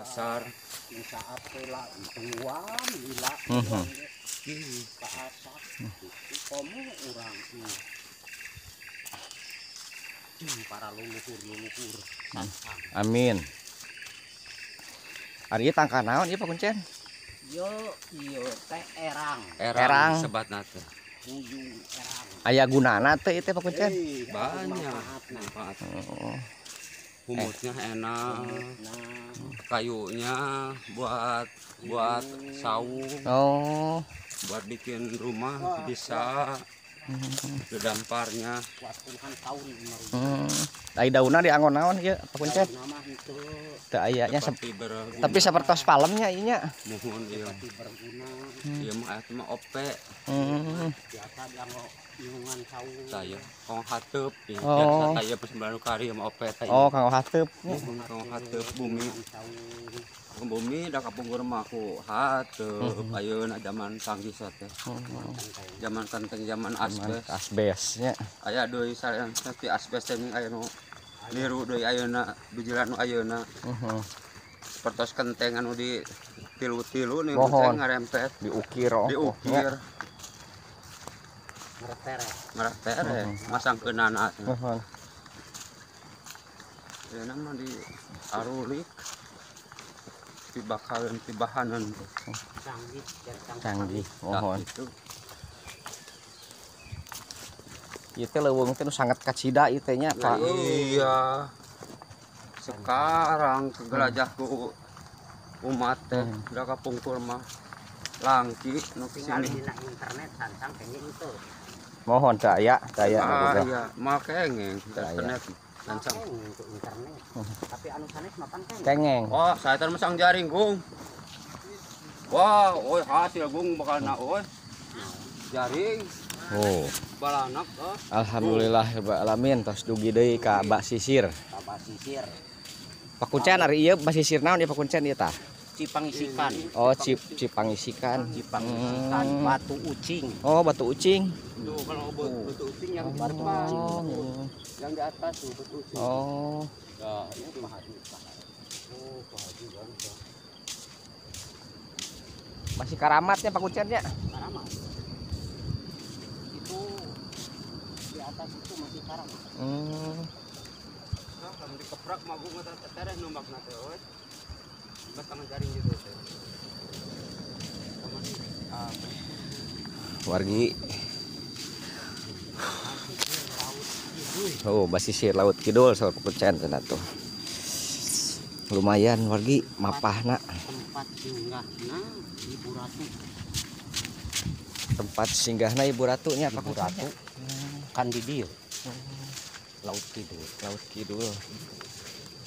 Kasar. Saat heula tuan lila. Kaasap. Komo urang para leluhur-leluhur. Amin. Ari tangka naon ieu Pak Kuncen? Yo ieu teh erang. Erang sebatna teh. Buyung erang. Aya gunana teh ieu teh Pak Kuncen? Banyak manfaat. Oh. Humusnya enak. Kayunya buat saung. Oh. Buat bikin rumah bisa. Dedamparnya. Ai daunna dianggon naon ieu Pak Kuncen? Teu aya nya tapi sapertos palemnya ieu nya. Muhun ieu. Ieu mah eta mah ope. Biasa dianggo nyungan saung. Tah kong hateup biasa tah persembahan kari mah ope tah. Oh, kanggo hateup. Kanggo hateup bumi. Bumi da kapungkur mah ku hateup ayeuna zaman canggih teh. Zaman kenteng zaman asbes. Asbes nya. Aya deui sarean ti asbes teh aya nu niru deui ayeuna bijilan nu ayeuna. Sapertos kenteng anu di tilu-tilu nih ngarempet diukir oh. Diukir. Ngeretere. Masang keunana. Muhun. Ayeuna mah di arulik. Tibakalan tibahanan canggih canggih mohon ieu teh leuweung teh nu sangat kacida ieu teh nya Pak. Iya sekarang kegelajah ku umat teh da kapungkur mah langki nu tinggal dina internet sancang kenging itu mohon teu aya teu aya iya mah kenging internet lancang untuk internet. Tapi anu sanes mapan kengeng. Wah, saya teh masang jaring, Gung. Wah, oi hasil Gung bakal na oi. Jaring. Oh. Balanak oh. Alhamdulillah rabbil alamin tos dugi deui ka Basisir. Ka Basisir. Pak Kuncen ari ieu Basisir naon ieu Pak Kuncen ieu tah? Cipangisikan. Oh, Cipangisikan. Cipangisikan Batu Ucing. Oh, Batu Ucing. Tuh, kalau batu ucing yang di depan. Yang di atas tuh batu ucing. Oh. Ya, itu Pak Haji. Oh, Pak Haji kan. Masih karamatnya Pak Kuncen ya? Karamat. Itu di atas itu masih karamat. Nah, kalau dikeprak mah gung eta tereh numbakna teh euy. Batang jaring gitu teh. Wargi. Oh, Basisir Laut Kidul saur Pak Kuncen cenah tuh. Lumayan wargi mapahna. Tempat singgahna Ibu Ratu. Tempat singgahna Ibu Ratu nya Pak Ibu Ratu. Kan di dieu. Laut Kidul, Laut Kidul.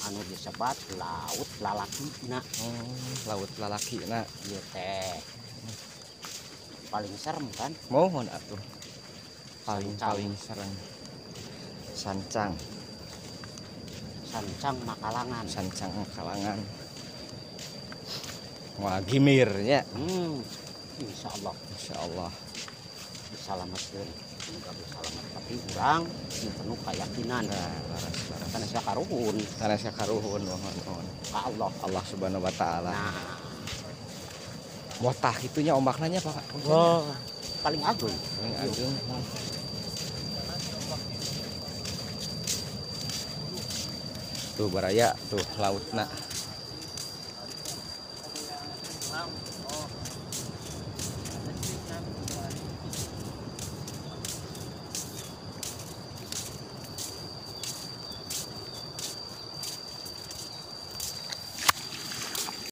Anu disebat laut lalakina. Laut lalakina ieu teh. Paling serem kan? Mohon atuh. Paling serem. Sancang. Sancang Makalangan. Sancang Makalangan. Wah, gimir ya. Insyaallah. Insyaallah. Disalametkeun. Semoga disalamet tapi urang penuh keyakinan. Nah, laras. Sanes karuhun. Sanes karuhun mohon mohon. Ka Allah. Allah Subhanahu wa taala. Nah. Motah itunya ombakna nya Pak. Wah, paling agung. Paling agung. Tuh baraya tuh lautna.